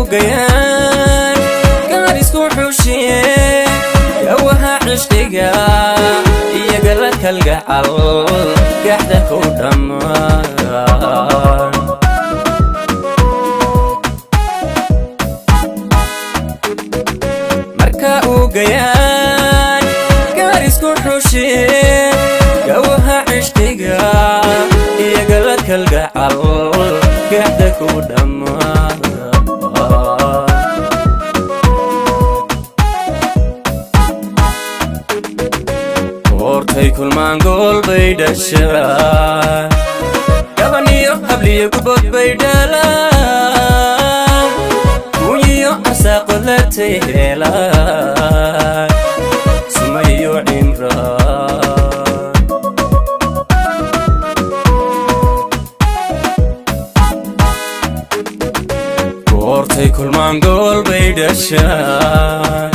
Uu gayaan gaar isku xushiye, gawaha cishqiga iyaga la kalgacal gaxda ku dhammaan. Marka uu gayaan gaar isku xushiye, gawaha cishqiga iyaga la kalgacal gaxda ku dhammaan. Goortay kulmaan gool bay dhashaa, gabaniyo habliyo gubod bay dhalaan, kunyiyo arsaaqod latay helaan, sumayo cimraan. Goortay kulmaan gool bay dhashaa,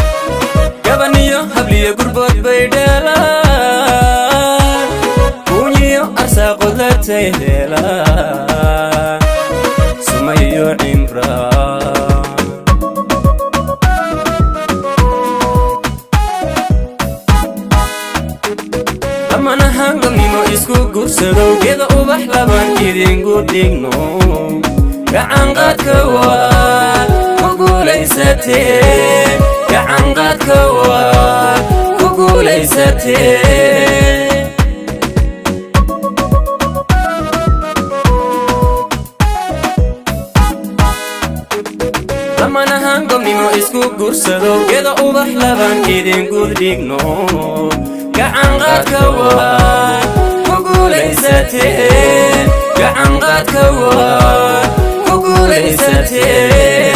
gabaniyo habliyo gurbood bay dhalaan, kunyiyo arsaaqod latay helaan, sumayo cimraan. Lamanahan gobnimo isku guursadow, geeda ubax laban idinku dhigno, gacan qaadka waa ku guulaysatee, gacan qaadka waa ku guulaysatee. Lamanahan gobnimo isku guursadow, geeda ubax laban idinku dhigno, gacan qaadka waa ku guulaysatee, gacan qaadka waa ku guulaysatee.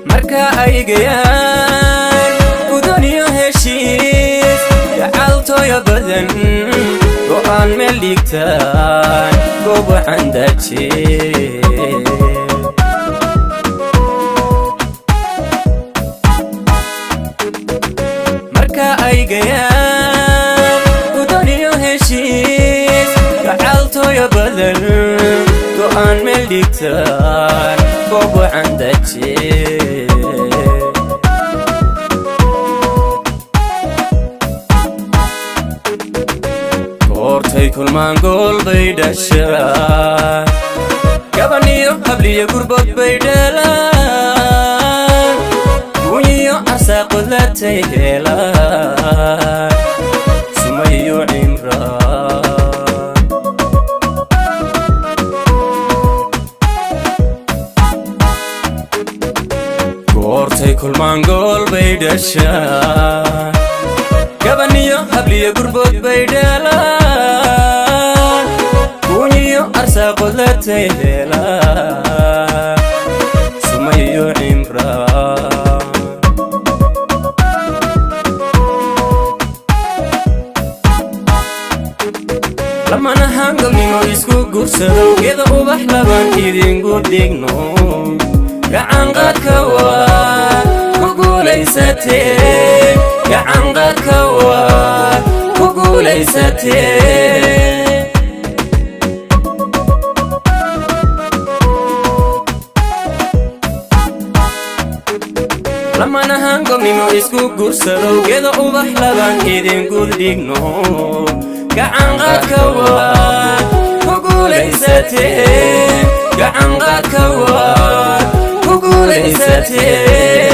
Marka ay gayaan gudoniyo heshiis gacaltooya badan, go'aan meel dhigtaan goobaxan daje. Marka ay gayaan gudoniyo heshiis gacaltooya badan, go'aan meel dhigtaan goobaxan daje. Goortay kulmaan gool bay dhashaa, gabaniyo habliyo gurbood bay dhalaan, kunyiyo arsaaqod latay helaan, sumayo cimraan. Goortay kulmaan gool bay dhashaa, gabaniyo habliyo gurbood bay dhalaan, kunyiyo arsaaqod latay helaan, sumayo cimraan. Lamanahan gobnimo isku guursadow, geeda ubax laban idinku dhigno, gacan qaadka waa ku guulaysatee, gacan qaadka waa ku guulaysatee. Lamanahan gobnimo isku guursadow, geeda ubax laban idinku dhigno, gacan qaadka waa ku guulaysatee, gacan qaadka waa ku guulaysatee.